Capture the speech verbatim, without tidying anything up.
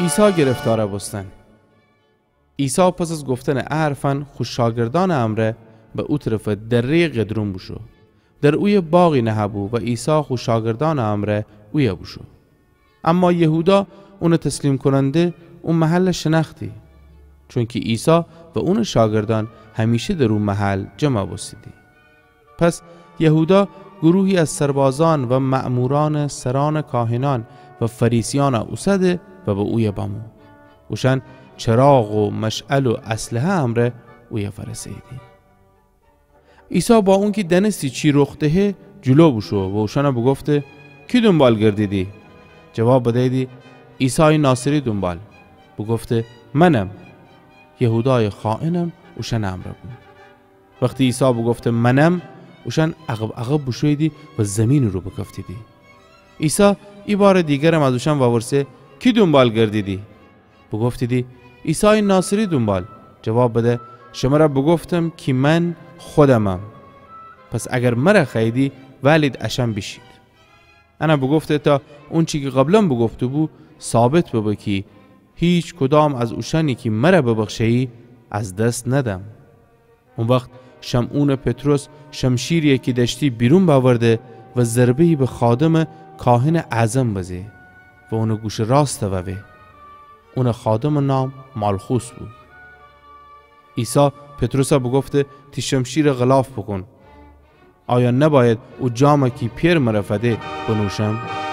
عیسی گرفتارَ بوستن. عیسی پس از گفتنٚ ا حرفأن خو شاگردأنٚ امرأ به او طرفٚ دره‌یٚ قدرون بوشو. در اویه باغی نهه‌بو و عیسی خو شاگردأنٚ امرأ اویه بوشو. اما یهودا، اونٚ تسلیم کوننده، او محلَ شنأختی، چونکی عیسی و اونٚ شاگردأن همیشه در او محل جمع بوستیدی. پس یهودا گروهی از سربازأن و مأمورأنٚ سرأنٚ کاهنأن و فریسیأنَ اوسده و به اویه بمو. اوشأن چراغ و مشعل و اسلحه امرأ اویه فأرسه‌ییدی. عیسی با اونکی دأنستی چی رخ دهه، جلو بوشو و اوشأنَ بوگفته: کی دونبال گردیدی؟ جواب بدییدی: عیسایٚ ناصری دونبال. بوگفته: منم. یهودایٚ خائنم اوشأنٚ امرأ بو. وختی عیسی بوگفته: منم، اوشأن عقب‌عقب بوشوییدی و زیمینٚ رو بکفتیدی. عیسی ایبارٚ دیگرم از اوشأن وورسه: کی دونبال گردیدی؟ بوگفتیدی: عیسایٚ ناصری دونبال. جواب بده: شمر بوگفتم کی من خودمم. پس اگر مر خوأییدی، وئلید اشأن بیشید. ان بوگفته تا اونچی کی قبلا بوگفته‌بو ثابت ببه کی هیکدام از اوشأنی کی مر ببخشه‌یی از دس ندم. او وخت شمعونٚ پطرس شمشیری کی دأشتی بیرون بأورده و ضربه‌یی به خادمٚ کاهنٚ اعظم بزه و اونٚ گوشٚ راست ووه. اونٚ خادمٚ نام مالخوس بو. عیسی پطرس بوگفته: تی شمشیر غلاف بوکون. آیا نبأید او جام کی پئر مر فده بنوشم؟